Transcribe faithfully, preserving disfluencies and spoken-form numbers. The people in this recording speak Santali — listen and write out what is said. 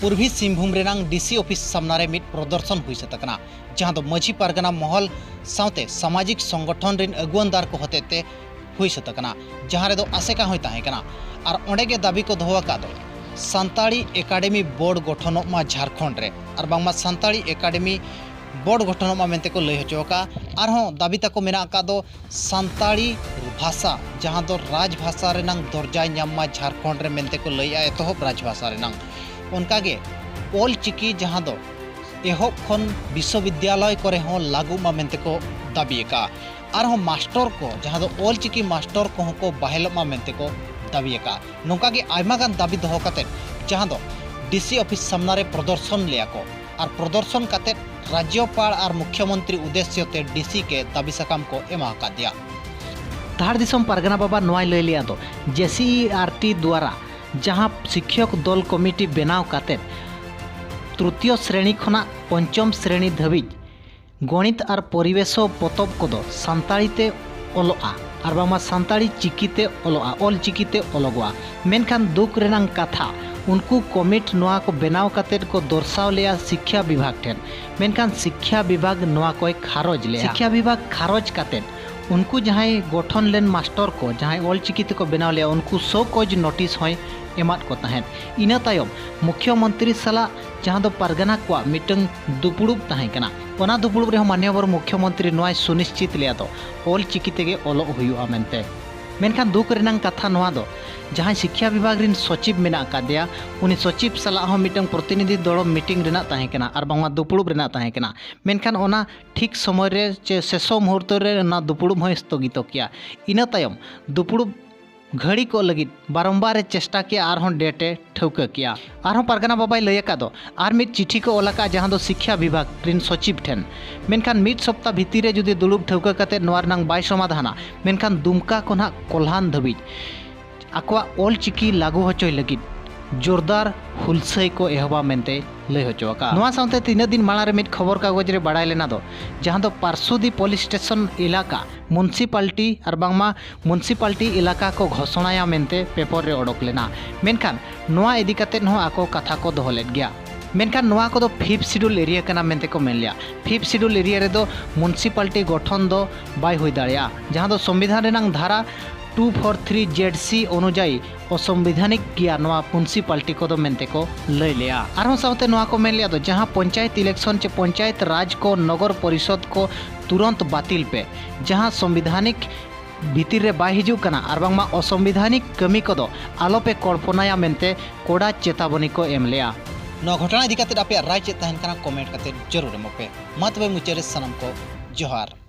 ᱯᱩᱨᱵᱤ ᱥᱤᱝᱵᱷᱩᱢ ᱨᱮᱱᱟᱝ ᱰᱤᱥᱤ ᱚᱯᱷᱤᱥ ᱥᱟᱢᱱᱟ ᱨᱮ ᱢᱤᱫ ᱯᱨᱚᱫᱚᱨᱥᱚᱱ ᱦᱩᱭ ᱥᱟᱹᱛ ᱟᱠᱟᱱᱟ, ᱡᱟᱦᱟᱸ ᱫᱚ ᱢᱟᱹᱡᱷᱤ ᱯᱟᱨᱜᱟᱱᱟ ᱢᱚᱦᱚᱞ ᱥᱟᱶᱛᱮ ᱥᱟᱢᱟᱡᱤᱠ ᱥᱚᱝᱜᱚᱴᱷᱚᱱ ᱨᱤᱱ ᱟᱹᱜᱩᱣᱟᱹᱱᱫᱟᱨ ᱠᱚ ᱦᱚᱛᱮᱛᱮ ᱦᱩᱭ ᱥᱟᱹᱛ ᱟᱠᱟᱱᱟ, ᱡᱟᱦᱟᱸ ᱨᱮᱫᱚ ᱟᱥᱮᱠᱟ ᱦᱚᱸᱭ ᱛᱟᱦᱮᱸ ᱠᱟᱱᱟ᱾ ᱟᱨ ᱚᱸᱰᱮ ᱜᱮ ᱫᱟᱹᱵᱤ ᱠᱚ ᱫᱚᱦᱚ ᱟᱠᱟᱫ ᱫᱚ ᱥᱟᱱᱛᱟᱲᱤ ᱮᱠᱟᱰᱮᱢᱤ ᱵᱳᱨᱰ ᱜᱚᱴᱷᱚᱱᱚᱜ ᱢᱟ ᱡᱷᱟᱲᱠᱷᱚᱸᱰ ᱨᱮ, ᱟᱨ ᱵᱟᱝᱢᱟ ᱥᱟᱱᱛᱟᱲᱤ ᱮᱠᱟᱰᱮᱢᱤ ᱵᱳᱨᱰ ᱜᱚᱴᱷᱚᱱᱚᱜ ᱢᱟ ᱢᱮᱱᱛᱮ ᱠᱚ ᱞᱟᱹᱭ ᱦᱚᱪᱚ ᱟᱠᱟᱫᱼᱟ᱾ ᱟᱨᱦᱚᱸ ᱫᱟᱹᱵᱤ ᱛᱟᱠᱚ ᱢᱮᱱᱟᱜ ᱟᱠᱟᱫ ᱫᱚ ᱥᱟᱱᱛᱟᱲᱤ ᱵᱷᱟᱥᱟ, ᱡᱟᱦᱟᱸ ᱫᱚ ᱨᱟᱡᱽ ᱵᱷᱟᱥᱟ ᱨᱮᱱᱟᱝ ᱫᱚᱨᱡᱟᱭ ᱧᱟᱢ ᱢᱟ ᱡᱷᱟᱲᱠᱷᱚᱸᱰ ᱨᱮ ᱢᱮᱱᱛᱮ ᱠᱚ ᱞᱟᱹᱭᱮᱫᱼᱟ, ᱮᱛᱚᱦᱚᱵ ᱨᱟᱡᱽ ᱵᱷᱟᱥᱟ ᱨᱮᱱᱟᱝ᱾ ᱚᱱᱠᱟᱜᱮ ᱚᱞ ᱪᱤᱠᱤ, ᱡᱟᱦᱟᱸ ᱫᱚ ᱮᱦᱚᱵ ᱠᱷᱚᱱ ᱵᱤᱥᱥᱚᱵᱤᱫᱽᱭᱟᱞᱚᱭ ᱠᱚᱨᱮ ᱦᱚᱸ ᱞᱟᱹᱜᱩᱜ ᱢᱟ ᱢᱮᱱᱛᱮ ᱠᱚ ᱫᱟᱹᱵᱤ ᱟᱠᱟᱫᱼᱟ᱾ ᱟᱨᱦᱚᱸ ᱢᱟᱥᱴᱚᱨ ᱠᱚ, ᱡᱟᱦᱟᱸ ᱫᱚ ᱚᱞ ᱪᱤᱠᱤ ᱢᱟᱥᱴᱚᱨ ᱠᱚᱦᱚᱸ ᱠᱚ ᱵᱟᱦᱮᱞᱚᱜ ᱢᱟ ᱢᱮᱱᱛᱮ ᱠᱚ ᱫᱟᱹᱵᱤ ᱟᱠᱟᱫᱼᱟ᱾ ᱱᱚᱝᱠᱟ ᱜᱮ ᱟᱭᱢᱟ ᱜᱟᱱ ᱫᱟᱹᱵᱤ ᱫᱚᱦᱚ ᱠᱟᱛᱮᱫ, ᱡᱟᱦᱟᱸ ᱫᱚ ᱰᱤᱥᱤ ᱚᱯᱷᱤᱥ ᱥᱟᱢᱱᱟ ᱨᱮ ᱯᱨᱚᱫᱚᱨᱥᱚᱱ ᱞᱮᱫᱼᱟ ᱠᱚ, ᱟᱨ ᱯᱨᱚᱫᱚᱨᱥᱚᱱ ᱠᱟᱛᱮᱫ ᱨᱟᱡᱽᱭᱚᱯᱟᱲ ᱟᱨ ᱢᱩᱠᱷᱭᱚᱢᱚᱱᱛᱨᱤ ᱩᱫᱽᱫᱮᱥᱭᱚ ᱛᱮ ᱰᱤᱥᱤ ᱠᱮ ᱫᱟᱹᱵᱤ ᱥᱟᱠᱟᱢ ᱠᱚ ᱮᱢᱟ ᱟᱠᱟᱫᱮᱭᱟ᱾ ᱫᱷᱟᱲ ᱫᱤᱥᱚᱢ ᱯᱟᱨᱜᱟᱱᱟ ᱵᱟᱵᱟ ᱱᱚᱣᱟᱭ ᱞᱟᱹᱭ ᱞᱮᱫᱼᱟ ᱫᱚ, ᱡᱮᱥᱤᱤᱟᱨᱴᱤ ᱫᱩᱣᱟᱨᱟ ᱡᱟᱦᱟᱸ ᱥᱤᱠᱷᱭᱚᱠ ᱫᱚᱞ ᱠᱚᱢᱤᱴᱤ ᱵᱮᱱᱟᱣ ᱠᱟᱛᱮᱫ ᱛᱨᱤᱛᱤᱭᱚ ᱥᱨᱮᱬᱤ ᱠᱷᱚᱱᱟᱜ ᱯᱚᱧᱪᱚᱢ ᱥᱨᱮᱬᱤ ᱫᱷᱟᱹᱵᱤᱡ ᱜᱚᱬᱤᱛ ᱟᱨ ᱯᱚᱨᱤᱵᱮᱥᱚ ᱯᱚᱛᱚᱵ ᱠᱚᱫᱚ ᱥᱟᱱᱛᱟᱲᱤ ᱛᱮ ᱚᱞᱚᱜᱼᱟ, ᱟᱨ ᱵᱟᱝᱢᱟ ᱥᱟᱱᱛᱟᱲᱤ ᱪᱤᱠᱤ ᱛᱮ ᱚᱞᱚᱜᱼᱟ, ᱚᱞ ᱪᱤᱠᱤ ᱛᱮ ᱚᱞᱚᱜᱚᱜᱼᱟ᱾ ᱢᱮᱱᱠᱷᱟᱱ ᱫᱩᱠ ᱨᱮᱱᱟᱝ ᱠᱟᱛᱷᱟ, ᱩᱱᱠᱩ ᱠᱚᱢᱤᱴ ᱱᱚᱣᱟ ᱠᱚ ᱵᱮᱱᱟᱣ ᱠᱟᱛᱮᱫ ᱠᱚ ᱫᱚᱨᱥᱟᱣ ᱞᱮᱫᱼᱟ ᱥᱤᱠᱠᱷᱟ ᱵᱤᱵᱷᱟᱜᱽ ᱴᱷᱮᱱ, ᱢᱮᱱᱠᱷᱟᱱ ᱥᱤᱠᱠᱷᱟ ᱵᱤᱵᱷᱟᱜᱽ ᱱᱚᱣᱟ ᱠᱚᱭ ᱠᱷᱟᱨᱚᱡᱽ ᱞᱮᱫᱼᱟ᱾ ᱥᱤᱠᱠᱷᱟ ᱵᱤᱵᱷᱟᱜᱽ ᱠᱷᱟᱨᱚᱡᱽ ᱠᱟᱛᱮᱫ ᱩᱱᱠᱩ ᱡᱟᱦᱟᱸᱭ ᱜᱚᱴᱷᱚᱱ ᱞᱮᱱ ᱢᱟᱥᱴᱚᱨ ᱠᱚ, ᱡᱟᱦᱟᱸᱭ ᱚᱞ ᱪᱤᱠᱤ ᱛᱮᱠᱚ ᱵᱮᱱᱟᱣ ᱞᱮᱫᱼᱟ, ᱩᱱᱠᱩ ᱥᱳ ᱠᱚᱡᱽ ᱱᱳᱴᱤᱥ ᱦᱚᱸᱭ ᱮᱢᱟᱫ ᱠᱚ ᱛᱟᱦᱮᱸᱫ᱾ ᱤᱱᱟᱹ ᱛᱟᱭᱚᱢ ᱢᱩᱠᱷᱭᱚᱢᱚᱱᱛᱨᱤ ᱥᱟᱞᱟᱜ ᱡᱟᱦᱟᱸ ᱫᱚ ᱯᱟᱨᱜᱟᱱᱟ ᱠᱚᱣᱟᱜ ᱢᱤᱫᱴᱟᱝ ᱫᱩᱯᱲᱩᱵ ᱛᱟᱦᱮᱸ ᱠᱟᱱᱟ, ᱚᱱᱟ ᱫᱩᱯᱲᱩᱵ ᱨᱮᱦᱚᱸ ᱢᱟᱱᱭᱚᱵᱚᱨ ᱢᱩᱠᱷᱭᱚᱢᱚᱱᱛᱨᱤ ᱱᱚᱣᱟᱭ ᱥᱩᱱᱤᱥᱪᱤᱛ ᱞᱮᱫᱼᱟ ᱫᱚ ᱚᱞ ᱪᱤᱠᱤ ᱛᱮᱜᱮ ᱚᱞᱚᱜ ᱦᱩᱭᱩᱜᱼᱟ ᱢᱮᱱᱛᱮ᱾ ᱢᱮᱱᱠᱷᱟᱱ ᱫᱩᱠ ᱨᱮᱱᱟᱝ ᱠᱟᱛᱷᱟ ᱱᱚᱣᱟ ᱫᱚ, ᱡᱟᱦᱟᱸᱭ ᱥᱤᱠᱠᱷᱟ ᱵᱤᱵᱷᱟᱜᱽ ᱨᱤᱱ ᱥᱚᱪᱤᱵᱽ ᱢᱮᱱᱟᱜ ᱟᱠᱟᱫᱮᱭᱟ, ᱩᱱᱤ ᱥᱚᱪᱤᱵᱽ ᱥᱟᱞᱟᱜ ᱦᱚᱸ ᱢᱤᱫᱴᱟᱝ ᱯᱨᱚᱛᱤᱱᱤᱫᱷᱤ ᱫᱚᱲᱚᱢ ᱢᱤᱴᱤᱝ ᱨᱮᱱᱟᱜ ᱛᱟᱦᱮᱸ ᱠᱟᱱᱟ, ᱟᱨ ᱵᱟᱝᱢᱟ ᱫᱩᱯᱲᱩᱵ ᱨᱮᱱᱟᱜ ᱛᱟᱦᱮᱸ ᱠᱟᱱᱟ᱾ ᱢᱮᱱᱠᱷᱟᱱ ᱚᱱᱟ ᱴᱷᱤᱠ ᱥᱚᱢᱚᱭ ᱨᱮ ᱪᱮ ᱥᱮᱥᱚ ᱢᱩᱦᱩᱨᱛᱚ ᱨᱮ ᱚᱱᱟ ᱫᱩᱯᱲᱩᱵ ᱦᱚᱸᱭ ᱥᱛᱷᱚᱜᱤᱛᱚ ᱠᱮᱭᱟ᱾ ᱤᱱᱟᱹ ᱛᱟᱭᱚᱢ ᱫᱩᱯᱲᱩᱵ ᱜᱷᱟᱹᱲᱤ ᱠᱚᱜ ᱞᱟᱹᱜᱤᱫ ᱵᱟᱨᱚᱢᱵᱟᱨ ᱮ ᱪᱮᱥᱴᱟ ᱠᱮᱭᱟ, ᱟᱨᱦᱚᱸ ᱰᱮᱴ ᱮ ᱴᱷᱟᱹᱣᱠᱟᱹ ᱠᱮᱭᱟ᱾ ᱟᱨᱦᱚᱸ ᱯᱟᱨᱜᱟᱱᱟ ᱵᱟᱵᱟᱭ ᱞᱟᱹᱭ ᱟᱠᱟᱫ ᱫᱚ, ᱟᱨ ᱢᱤᱫ ᱪᱤᱴᱷᱤ ᱠᱚ ᱚᱞ ᱟᱠᱟᱫ, ᱡᱟᱦᱟᱸ ᱫᱚ ᱥᱤᱠᱠᱷᱟ ᱵᱤᱵᱷᱟᱜᱽ ᱨᱤᱱ ᱥᱚᱪᱤᱵᱽ ᱴᱷᱮᱱ᱾ ᱢᱮᱱᱠᱷᱟᱱ ᱢᱤᱫ ᱥᱚᱯᱛᱟ ᱵᱷᱤᱛᱤᱨ ᱨᱮ ᱡᱩᱫᱤ ᱫᱩᱲᱩᱵ ᱴᱷᱟᱹᱣᱠᱟᱹ ᱠᱟᱛᱮᱫ ᱱᱚᱣᱟ ᱨᱮᱱᱟᱝ ᱵᱟᱭ ᱥᱚᱢᱟᱫᱷᱟᱱᱟ, ᱢᱮᱱᱠᱷᱟᱱ ᱫᱩᱢᱠᱟ ᱠᱷᱚᱱᱟᱜ ᱠᱚᱞᱦᱟᱱ ᱫᱷᱟᱹᱵᱤᱡ ᱟᱠᱚᱣᱟᱜ ᱚᱞ ᱪᱤᱠᱤ ᱞᱟᱹᱜᱩ ᱦᱚᱪᱚᱭ ᱞᱟᱹᱜᱤᱫ ᱡᱳᱨᱫᱟᱨ ᱦᱩᱞᱥᱟᱹᱭ ᱠᱚ ᱮᱦᱚᱵᱟ ᱢᱮᱱᱛᱮ ᱞᱟᱹᱭ ᱦᱚᱪᱚ ᱟᱠᱟᱫᱼᱟ᱾ ᱱᱚᱣᱟ ᱥᱟᱶᱛᱮ ᱛᱤᱱᱟᱹᱜ ᱫᱤᱱ ᱢᱟᱲᱟᱝ ᱨᱮ ᱢᱤᱫ ᱠᱷᱚᱵᱚᱨ ᱠᱟᱜᱚᱡᱽ ᱨᱮ ᱵᱟᱲᱟᱭ ᱞᱮᱱᱟ ᱫᱚ, ᱡᱟᱦᱟᱸ ᱫᱚ ᱯᱟᱨᱥᱩᱫᱤ ᱯᱩᱞᱤᱥ ᱥᱴᱮᱥᱚᱱ ᱮᱞᱟᱠᱟ ᱢᱩᱱᱥᱤᱯᱟᱞᱴᱤ ᱟᱨ ᱵᱟᱝᱢᱟ ᱢᱩᱱᱥᱤᱯᱟᱞᱴᱤ ᱮᱞᱟᱠᱟ ᱠᱚ ᱜᱷᱳᱥᱚᱱᱟᱭᱟ ᱢᱮᱱᱛᱮ ᱯᱮᱯᱚᱨ ᱨᱮ ᱚᱰᱚᱠ ᱞᱮᱱᱟ᱾ ᱢᱮᱱᱠᱷᱟᱱ ᱱᱚᱣᱟ ᱤᱫᱤ ᱠᱟᱛᱮ ᱦᱚᱸ ᱟᱠᱚ ᱠᱟᱛᱷᱟ ᱠᱚ ᱫᱚᱦᱚ ᱞᱮᱫ ᱜᱮᱭᱟ᱾ ᱢᱮᱱᱠᱷᱟᱱ ᱱᱚᱣᱟ ᱠᱚᱫᱚ ᱯᱷᱤᱯᱛᱷ ᱥᱤᱰᱩᱞ ᱮᱨᱤᱭᱟ ᱠᱟᱱᱟ ᱢᱮᱱᱛᱮ ᱠᱚ ᱢᱮᱱ ᱞᱮᱭᱟ᱾ ᱯᱷᱤᱯᱛᱷ ᱥᱤᱰᱩᱞ ᱮᱨᱤᱭᱟ ᱨᱮᱫᱚ ᱢᱩᱱᱥᱤᱯᱟᱞᱴᱤ ᱜᱚᱴᱷᱚᱱ ᱫᱚ ᱵᱟᱭ ᱦᱩᱭ ᱫᱟᱲᱮᱭᱟᱜᱼᱟ, ᱡᱟᱦᱟᱸ ᱫᱚ ᱥᱚᱝᱵᱤᱫᱷᱟᱱ ᱨᱮᱱᱟᱝ ᱫᱷᱟᱨᱟ ᱴᱩ ᱯᱷᱳᱨ ᱛᱷᱨᱤ ᱡᱮᱰ ᱥᱤ ᱚᱱᱩᱡᱟᱭᱤ ᱚᱥᱚᱝᱵᱤᱫᱷᱟᱱᱤᱠ ᱜᱮᱭᱟ ᱱᱚᱣᱟ ᱢᱩᱱᱥᱤᱯᱟᱞᱴᱤ ᱠᱚᱫᱚ ᱢᱮᱱᱛᱮ ᱠᱚ ᱞᱟᱹᱭ ᱞᱮᱜᱼᱟ᱾ ᱟᱨᱦᱚᱸ ᱥᱟᱶᱛᱮ ᱱᱚᱣᱟ ᱠᱚ ᱢᱮᱱ ᱞᱮᱜᱼᱟ ᱫᱚ, ᱡᱟᱦᱟᱸ ᱯᱚᱧᱪᱟᱭᱮᱛ ᱤᱞᱮᱠᱥᱚᱱ ᱪᱮ ᱯᱚᱧᱪᱟᱭᱮᱛ ᱨᱟᱡᱽ ᱠᱚ ᱱᱚᱜᱚᱨ ᱯᱚᱨᱤᱥᱚᱫᱽ ᱠᱚ ᱛᱩᱨᱚᱱᱛ ᱵᱟᱹᱛᱤᱞ ᱯᱮ, ᱡᱟᱦᱟᱸ ᱥᱚᱝᱵᱤᱫᱷᱟᱱᱤᱠ ᱵᱷᱤᱛᱤᱨ ᱨᱮ ᱵᱟᱭ ᱦᱤᱡᱩᱜ ᱠᱟᱱᱟ ᱟᱨ ᱵᱟᱝᱢᱟ ᱚᱥᱚᱝᱵᱤᱫᱷᱟᱱᱤᱠ ᱠᱟᱹᱢᱤ ᱠᱚᱫᱚ ᱟᱞᱚᱯᱮ ᱠᱚᱲᱯᱚᱱᱟᱭᱟ ᱢᱮᱱᱛᱮ ᱠᱚᱲᱟ ᱪᱮᱛᱟᱣᱚᱱᱤ ᱠᱚ ᱮᱢ ᱞᱮᱜᱼᱟ᱾ ᱱᱚᱣᱟ ᱜᱷᱚᱴᱚᱱᱟ ᱤᱫᱤ ᱠᱟᱛᱮ ᱟᱯᱮᱭᱟᱜ ᱨᱟᱭ ᱪᱮᱫ ᱛᱟᱦᱮᱱ ᱠᱟᱱᱟ, ᱠᱚᱢᱮᱱᱴ ᱠᱟᱛᱮ ᱡᱟᱹᱨᱩᱲ ᱮᱢᱚᱜ ᱯᱮ᱾ ᱢᱟ ᱛᱚᱵᱮ ᱢᱩᱪᱟᱹᱫ ᱨᱮ ᱥᱟᱱᱟᱢ ᱠᱚ ᱡᱚᱦᱟᱨ᱾